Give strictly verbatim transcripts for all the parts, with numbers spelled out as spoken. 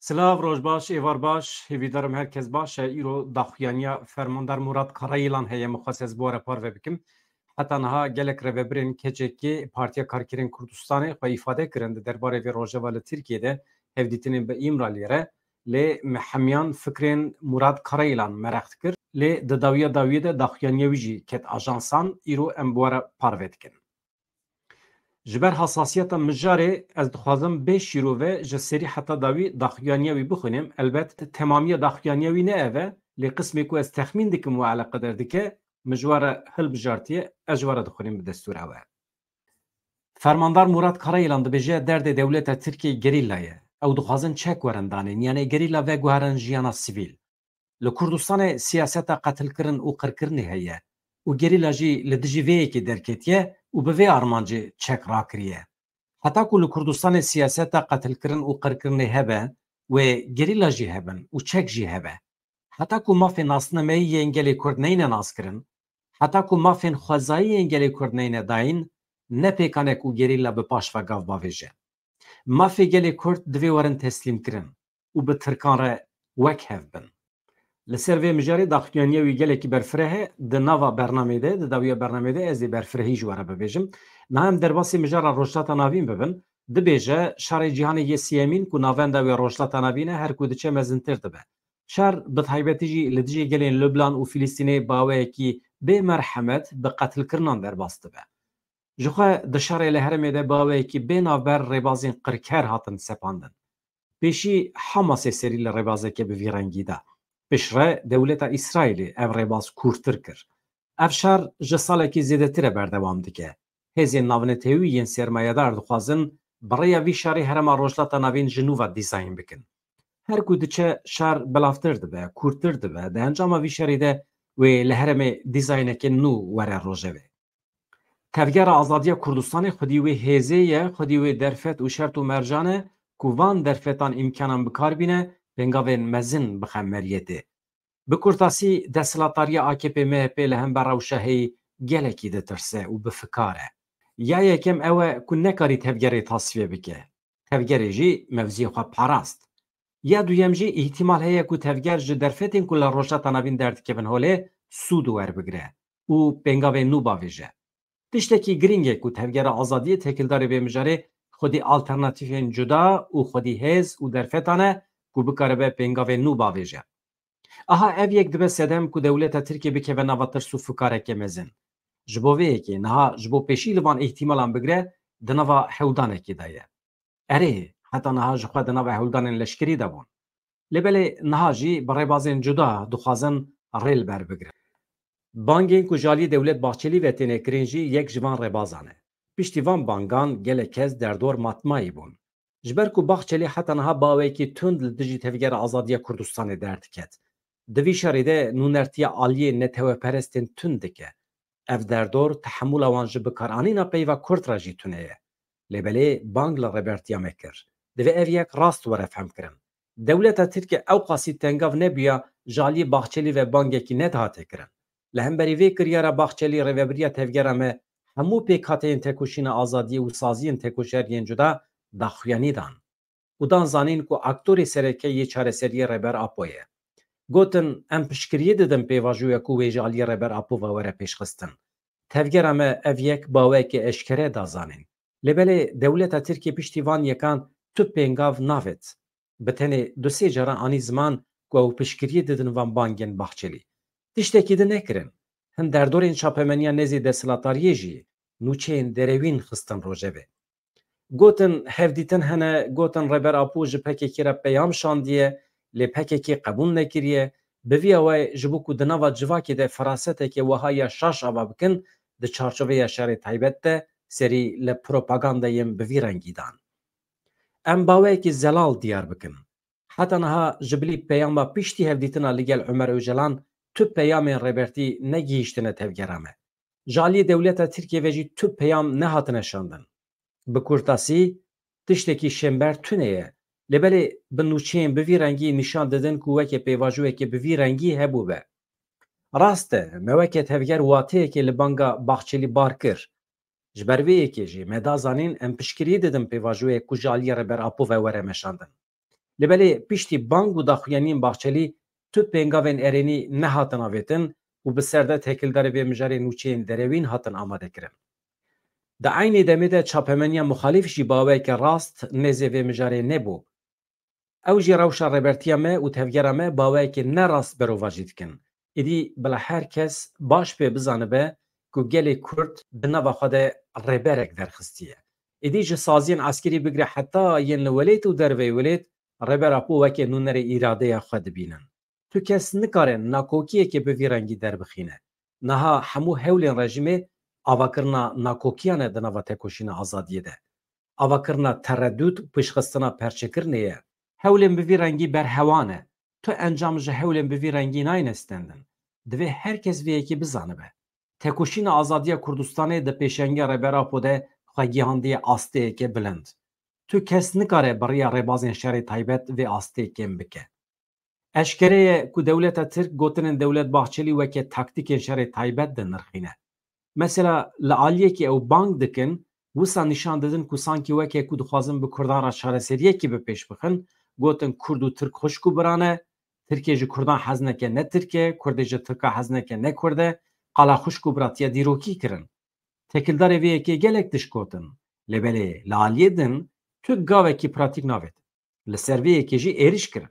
Silav, roj baş, êvar baş. Hêvîdarim her kes baş e. Îro daxuyaniya Fermandar Murat Karayilan heye, min xwest ez bi we re parve bikim. Heta niha gelek rêvebirên K C K, Partiya Karkerên Kurdistanê, xwe îfade kirin di derbarê vê rojeva li Tirkiyê de hevdîtinên bi Îmraliyê re. Lê me hemiyan fikrên Murat Karayilan mereq dikir. Lê di dawiya dawiyê de daxuyaniya wî jî ket ajansan. Îro em bi we re parve dikin. Ji ber hasasiyeta mijarê ez dixwazim bê şîrove ji serî heta dawî daxuyaniya wî bixwînim. Elbet temamiya daxuyaniya wî ne ev e, lê qismê ku ez texmîn dikim we eleqedar dike, min ji we re hilbijartiye, ez ji we re dixwînim bi destûra we. Fermandar Murat Karayilan dibêje derdê dewleta Tirkiyê gerîla ye. Ew dixwazin çek werin danê, yanê gerîla veguherin jiyana sivîl. Li Kurdistanê siyaseta qetilkirin û qirkirinê heye û gerîla jî li dijî vê yekê derketiye û bi vê armancê çek rakiriye. Heta ku li Kurdistanê siyaseta qetilkirin û qirkirinê hebe, wê gerîla jî hebin û çek jî hebe. Heta ku mafên nasnameyî yên gelê Kurd neyne naskirin, heta ku mafên xwezayî yên gelê Kurd neyne dayîn, ne pêkan e ku gerîla bi paş ve gav bavêje. Mafê gelê Kurd divê werin teslîmkirin û bi Tirkan re wek hev bin. Li ser vê mijarê daxuyaniya wî gelekî berfireh e. Di nava bernamê de, di dawiya bernamê de ez ê berfirehî ji we re bibêjim. Niha em derbasî mijara Rojhilata Navîn bibin. Dibêje şerê cîhanê yê sêyemîn ku navenda wê Rojhilata Navîn e, her ku diçe mezintir dibe. Şer bi taybetî jî li dijî gelên Lubnan û Filistînê bi awayekî bê merhemet bi qetilkirinan derbas dibe. Jixwe di şerê li herêmê de bi awayekî bê navber rêbazên qirker hatin sepandin. Pêşî Hamasê serî li rêbazeke bi vî rengî da. Piştre dewleta Îsraîlê ev rêbaz kûrtir kir. Ev şer ji salekî zêdetir e berdewam dike. Hêzên navnetewî yên sermayedar dixwazin bi rêya vî şerê herêma Rojhilata Navîn ji nû ve dîzayn bikin. Her ku diçe şer belavtir dibe, kûrtir dibe. Di encama vî şerê de wê li herêmê dîzayneke nû were rojevê. Tevgera Azadiya Kurdistanê xwedî wê hêzê ye, xwedî wê derfet û şert û mercan e ku van derfetan îmkanan bi kar bîne, pêngavên mezin bixe meriyetê. Bi kurtasî, desthilatdariya A K P M H P li hember rewşa heyî gelekî ditirse û bi fikar e. Ya yekem ew e ku nekarî tevgerê tasfiye bike. Tevgerê jî mewziyê xwe parast. Ya duyem jî îhtimal heye ku tevger ji derfetên ku li Rojhilata Navîn derdikevin holê sûd werbigire û pêngavên nû bavêje. Tiştekî girîng e ku Tevgera Azadiyê têkildarê vê mijarê xwedî alternatîfên cuda û xwedî hêz û derfetan e ku bikaribe pêngavên nû bavêje. Aha ev yek dibe sedem ku dewleta Tirkiyê bikeve nava tirs û fikareke mezin. Ji bo vê yekê niha ji bo pêşî li van îhtimalan bigire di nava hewldanekê de ye. Erê, heta niha jixwe di nava hewldanên leşkerî de bûn. Lê belê niha jî bi rêbazên cuda dixwazin rê li ber bigrin. Bangên ku ji aliyê Dewlet Bahçelî ve têne kirin jî yek ji van rêbazan e. Piştî van bangan gelek kes derdor matmayî bûn. Ji ber ku Bahçelî heta niha bi awayekî tund li dijî Tevgera Azadiya Kurdistanê derdiket. Di vî şerê de nûnertiya aliyê neteweperestên tund dike. Ev derdor tehemûla wan ji bikaranîna peyva Kurd re jî tune ye. Lê belê bang li Rêbertiya me kir. Divê ev yek rast were fehmkirin. Dewleta Tirk ew qasî tengav nebûya ji aliyê Bahçelî ve bangekî nedihate kirin. Li hemberî vê kiryara Bahçelî rêvebiriya tevgera me hemû pêkhateyên tekoşîna azadiyê û saziyên tekoşer yên cuda daxuyanî dan û dan zanîn ku aktorê sereke yê çareseriyê Rêber Apo ye. Gotin, em piştgiriyê didin pêvajoya ku wê ji aliyê Rêber Apo ve were pêşxistin. Tevgera me ev yek bi awayekî eşkere da zanîn. Lê belê dewleta Tirkiyê piştî van yekan tu pêngav navet. Bi tenê du sê caran anî ziman ku ew piştgiriyê didin van bangên Bahçelî. Tiştekî din nekirin. Hin derdorên çapemeniya nêzî desthilatdariyê jî nûçeyên derewîn xistin rojevê. Gotin hevdîtin hene, gotin Rêber Apo ji P K K re peyam şandiye, lê P K K qebûl nekiriye. Bi vî awayê ji bo ku di nava civakê de feraseteke wiha ya şaş ava bikin, di çarçoveya şerê taybet de serî li propagandayên bi vî rengî dan. Em baweyekî zelal diyar bikin. Heta niha ji bilî peyama piştî hevdîtina li gel Omer Ocalan tu peyamên Rêbertî negihîştine tevgera me. Ji aliyê dewleta Tirkiyê ve jî tu peyam nehatine şandin. Bi kurtasî, tiştekî şênber tune ye. Lê belê bi nûçeyên bi vî rengî nîşan didin ku weke pêvajoyeke bi vî rengî hebûbe. Rast e, me weke tevger wateyekê li banga Bahçelî bar kir. Ji ber vê yekê jî me da zanîn em piştgiriyê didin pêvajoyek ku ji aliyê Rêber Apo ve were meşandin. Lê belê piştî bang û daxuyaniyên Baxçelî tu pêngavên erênî nehatin avêtin û bi ser de têkildarê vê mijarê nûçeyên derewîn hatin amadekirin. Di eynî demê de çapemeniya muxalîf jî baweyeke rast nêzê vê mijarê nebû. Ew jî rewşa rêbertiya me û tevgera me baweyekê ne rast berovajî dikin. Êdî bila her kes baş pê bizanibe ku gelê Kurd di nava xwe de rêberek derxistiye. Êdî ji saziyên eskerî bigire heta yên li welêt û derveyî welêt, Rêber Apo weke nûnerê îradeya xwe dibînin. Tu kes nikare nakokiyekê bi vî rengî derbixîne. Niha hemû hewlên rejîmê avakirina nakokiyan e di nava tekoşîna azadiyê de. Avakirina teredût û pêşxistina perçekirinê ye. Hewlên bi vî rengî berhewa ne. Tu encam ji hewlên bi vî rengî nayne stendin. Divê her kes vê yekê bizanibe. Tekoşîna azadiya Kurdistanê di pêşengiya Rêber Apo de xwe gihandiye asteyeke bilind. Tu kes nikare bi riya rêbazên şerê taybet vê astê kêm bike. Eşkere ye ku dewleta Tirk gotinên Dewlet Bahçelî weke taktîkên şerê taybet dinirxîne. Mesela li aliyekî ew bang dikin, wisa nîşan didin ku sankî weke ku dixwazin bi Kurdan re çareseriyekî bi pêş bixin, gotin Kurd û Tirk xwişk û bira ne, Tirkê ji Kurdan hez neke ne Tirk e, Kurdê ji Tirka hez neke ne Kurd e, qala xwişk û biratiya dîrokî kirin. Têkildarê vê yekê gelek tişt gotin. Lê belê li aliyê din tu gavekî pratîk navêt. Li ser vê yekê jî êrîş kirin.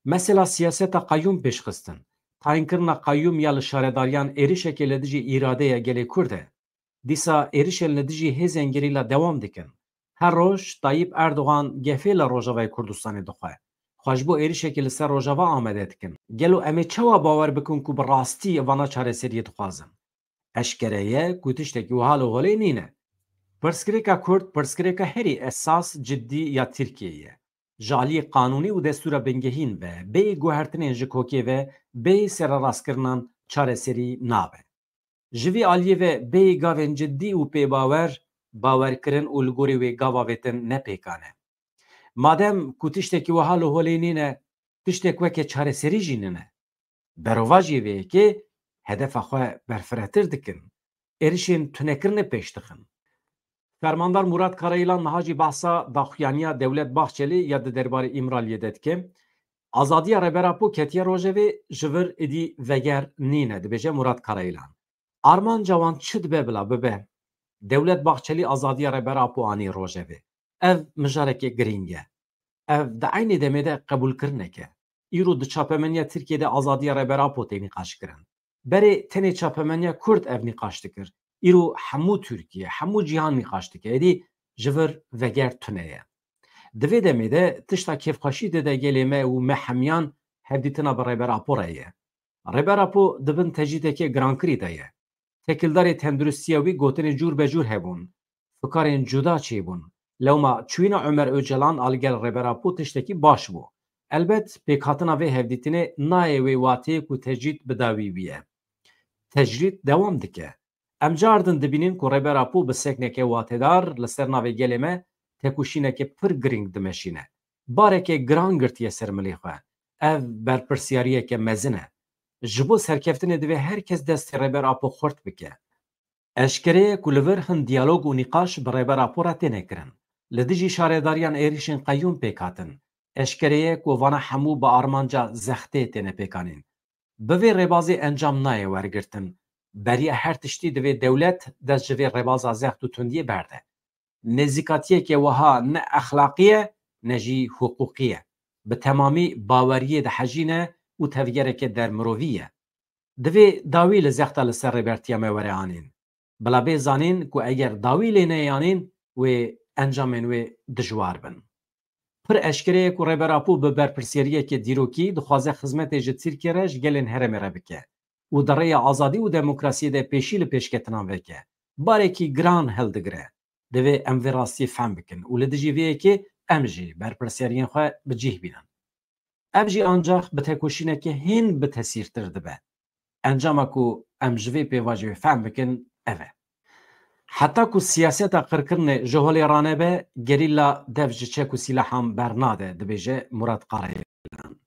Mesela siyaseta qeyûm pêşxistin. Tayînkirina qeyûm ya li şaredariyan êrişekê li dijî îradeya gelê Kurd e. Dîsa êrişên li dijî hêzên gerîla dewam dikin. Her roj Tayyip Erdogan gefê li Rojavayê Kurdistanê dixwe. Xwe ji bo êrişekê li ser Rojava amade dikin. Gelo em ê çawa bawer bikin ku bi rastî vana çareseriyê dixwazin? Eşkere ye ku tiştekî wiha li holê nîne. Pirsgirêka Kurd pirsgirêka herî esas, cidî ya Tirkiyeyê ye. Ji aliyê qanûnî û destûra bingehîn ve, bêyî guhertinên ji kokê ve, bêyî sererastkirinan çareserî nabe. Ji vî aliyê ve bêyî gavên cidî û pêbawer, bawerkirin û li gorî wê gav avêtin ne pêkan e. Madem ku tiştekî wiha li holê nîne, tiştek weke çareserî jî nîne. Berovajî vê yekê hedefa xwe berfiretir dikin, êrişên tunekirinê pêş dixin. Fermandar Murat Karayilan niha jî behsa daxuyaniya Dewlet Bahçelî ya di derbarê Îmraliyê de dike. Azadiya Rêber Apo ketiye rojevê, ji vir êdî veger nîne, dibêje Murat Karayilan. Armanca wan çi dibe bila bibe, Dewlet Bahçelî azadiya Rêber Apo anî rojevê. Ev mijareke girîng e. Ev di eynî demê de qebûlkirinek e. Îro di çapemeniya Tirkiyê de azadiya Rêber Apo tê nîqaşkirin. Berê tenê çapemeniya Kurd ev nîqaş dikir. Îro hemû Tirkiye, hemû cîhan nîqaş dike. Êdî ji vir veger tune ye. Di vê demê de tişta kêfxweşî dide gelê me û me hemiyan hevdîtina bi Rêber Apo re ye. Rêber Apo di bin tecrîdeke girankirî de ye. Têkildarê tenduristiya wî gotinên cûr be cûr hebûn. Fikarên cuda çêbûn. Lewma çûyîna Omer Ocalan a li gel Rêber Apo tiştekî baş bû. Elbet pêkhatina vê hevdîtinê nayê wê wateyê ku tecrîd bi dawî wî ye. Tecrîd dewam dike. Em car din dibînin ku Rêber Apo bi sekneke watedar li ser navê gelê me tekoşîneke pir girîng dimeşîne. Bareke giran girtiye ser milê xwe. Ev berpirsiyariyeke mezin e. Ji bo serkeftinê divê her kes destê Rêber Apo xurt bike. Eşkere ye ku li vir hin diyalog û nîqaş bi Rêber Apo re têne kirin. Li dijî şaredariyan êrişên qeyûm pêk hatin. Eşkere ye ku vana hemû bi armanca zextê têne pêkanîn. Bi vê rêbazê encam nayê wergirtin. Beriya her tiştî divê dewlet dest ji vê rêbaza zext û tundiyê berde. Nêzîkatiyeke wiha ne exlaqî ye, ne jî hiqûqî ye. Bi temamî baweriyê dihejîne û tevgereke dermirovî ye. Divê dawî li zexta li ser rêbertiya me were anîn. Bila bê zanîn ku eger dawî lê neyê anîn, wê encamên wê dijwar bin. Pir eşkere ye ku Rêber Apo bi berpirsiyariyeke dîrokî dixwaze xizmetê ji Tirkiye re ji gelên herêmê re bike û di rêya azadî û demokrasiyê de pêşî li pêşketinan veke. Barekî giran hildigire. Divê em vê rastiyê fehm bikin û li dijî vê yekê em jî berpirsiyariyên xwe bi cih bînin. Ev jî ancax bi tekoşîneke hîn bi tesîrtir dibe. Encama ku em ji vê pêvajoyê fehm bikin ev e. Heta ku siyaseta qirkirinê ji holê ranebe, gerîla dev ji çek û sîlahan bernade, dibêje Murat Karayilan.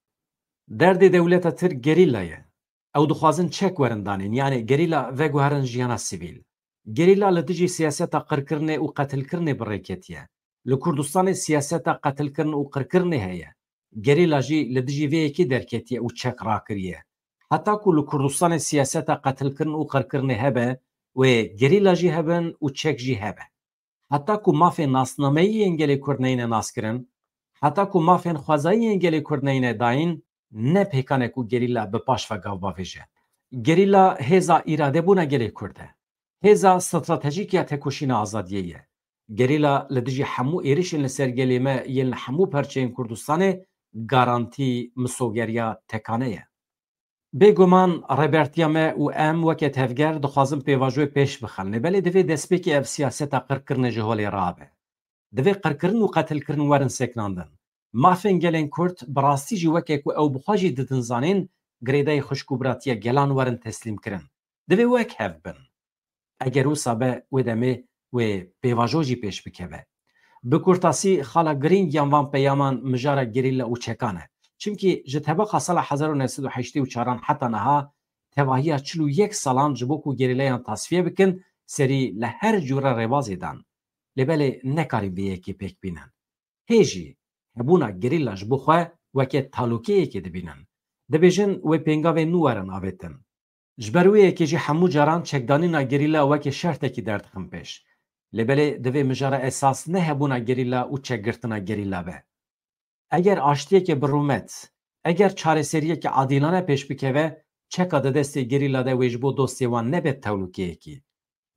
Derdê dewleta Tirk gerîla ye. Ew dixwazin çek werin danîn, yanî gerîla veguherin jiyana sivîl. Gerîla li dijî siyaseta qirkirinê û qetilkirinê bi rê ketiye. Li Kurdistanê siyaseta qetilkirin û qirkirinê heye. Gerîla jî li dijî vê yekê derketiye û çek rakiriye. Heta ku li Kurdistanê siyaseta qetilkirin û qirkirinê hebe, wê gerîla jî hebin û çek jî hebe. Heta ku mafên nasnameyî yên gelê Kurd neyne naskirin, heta ku mafên xwezayî yên gelê Kurd neyne dayîn, ne pêkan e ku gerîla bi paş ve gav bavêje. Gerîla hêza îradebûna gelê Kurd e. Hêza stratejîk ya tekoşîna azadiyê ye. Gerîla li dijî hemû êrişên li ser gelê me yên li hemû perçeyên Kurdistanê garantî misogeriya tekane ye. Bêguman rêbertiya me û em weke tevger dixwazin pêvajoyê pêş bixin, lê belê divê destpêkê ev siyaseta qirkirinê ji holê rabe. Divê qirkirin û qetilkirin werin sekinandin. Mafên gelên Kurd bi rastî jî weke ku ew bi xwe jî didin zanîn, girêdayî xwişk û biratiya gelan werin teslîmkirin. Divê wek hev bin. Eger wisa be, wê demê wê pêvajo jî pêş bikeve. Bi kurtasî, xala girîng yan van peyaman mijara gerîla û çekan e. Çimkî ji tebaqa sala hezar û neh sed û heştê û çaran heta niha tevahiya çil û yek salan ji bo ku gerîlayan tasfiye bikin, serî li her cûre rêbazê dan. Lê belê nekarîn vê yekê pêk bînin. Hê jî hebûna gerîla ji bo xwe weke talûkeyekê dibînin. Dibêjin wê pêngavên nû werin avêtin. Ji ber wê yekê jî hemû caran çekdanîna gerîla weke şertekî derdixin pêş. Lê belê divê mijara esas ne hebûna gerîla û çekgirtina gerîla be. Eger aştiyeke bi rûmet, eger çareseriyeke adîlane pêş bikeve, çeka di destê gerîla de wê ji bo dostê wan nebe tewlûkeyekî.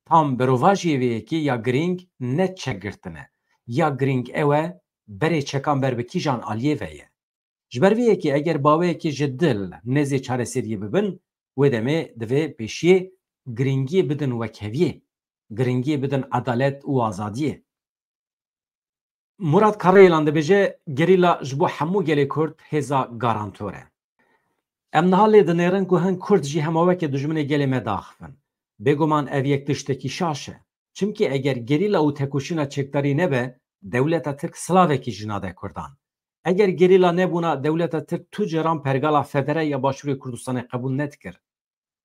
Tam berovajiyê vê yekê ya girîng ne çekgirtin e. Ya girîng ew e, berê çekan ber bi kîjan aliyê ve ye. Ji ber vê yekê eger baweyekê ji dil nêzê çareseriyê bibin, wê demê divê pêşiyê girîngiyê bidin wekheviyê, girîngiyê bidin edalet û azadiyê. Murat Karayilan dibêje, gerîla ji bo hemû gelê Kurd hêza garantor e. Em niha lê dinêrin ku hin Kurd jî hema weke dijminê gelê me daxivin. Bêguman ev yek tiştekî şaş e. Çimkî eger gerîla û tekoşîna çekdarî nebe, dewleta Tirk silavekî jî nade Kurdan. Eger gerîla nebûna, dewleta Tirk tu caran pergala federe ya Başûrê Kurdistanê qebûl nedikir.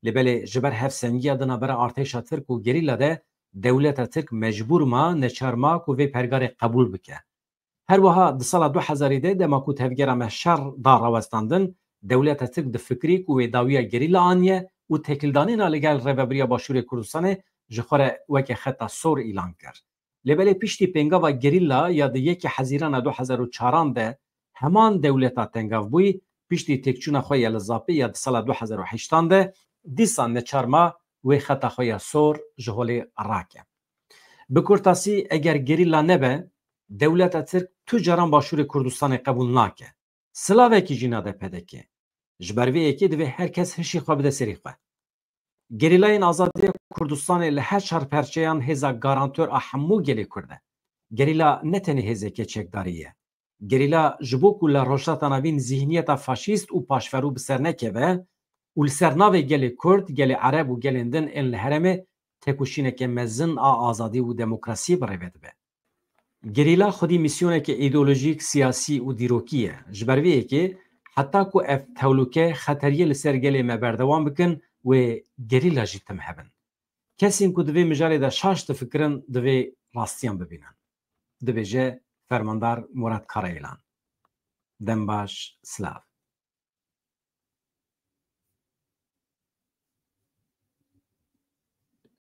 Lê belê ji ber hevsengiya di navbera artêşa Tirk û gerîla de dewleta Tirk mecbûr ma, neçar ma ku vê pergalê qebûl bike. Her wiha di sala du hezarî de dema ku tevgera me şer da rawestandin, dewleta Tirk difikirî ku wê dawiya gerîla aniye û têkildanîna li gel Rêvebiriya Başûrê Kurdistanê ji xwe re weke xeta sor îlan kir. Lê belê piştî pêngava gerîla ya di yekê Hezîrana du hezar û çaran de heman dewleta tengavbûyî piştî têkçûna xwe ya li Zapê ya di sala du hezar û heştan de dîsa neçar ma wê xeta xwe ya sor ji holê rake. Bi kurtasî, eger gerîla nebe, dewleta Tirk tu caran Başûrê Kurdistanê qebûl nake. Silavekî jî nade P D K. Ji ber vê yekê divê her kes hişê xwe bide serê xwe. Gerîlayên Azadiya Kurdistanê li her çar perçeyan hêza garantor a hemû gelê Kurd e. Gerîla ne tenê hêzeke çekdarî ye. Gerîla ji bo ku li Rojhilata Navîn zîhniyeta faşîst û paşverû bi ser nekeve û li ser navê gelê Kurd, gelê Ereb û gelên din ên li herêmê tekoşîneke mezin a azadî û demokrasiyê bi rê ve dibe. Gerîla xwedî mîsyoneke îdeolojîk, siyasî û dîrokî ye. Ji ber vê yekê heta ku ev tewlûke xeteriyê li ser gelê me berdewam bikin, wê gerîla jî tim hebin. Kesên ku di vê mijarê de şaş difikirin, divê rastiyan bibînin. Dibêje Fermandar Murat Karayilan. Dem baş, silav.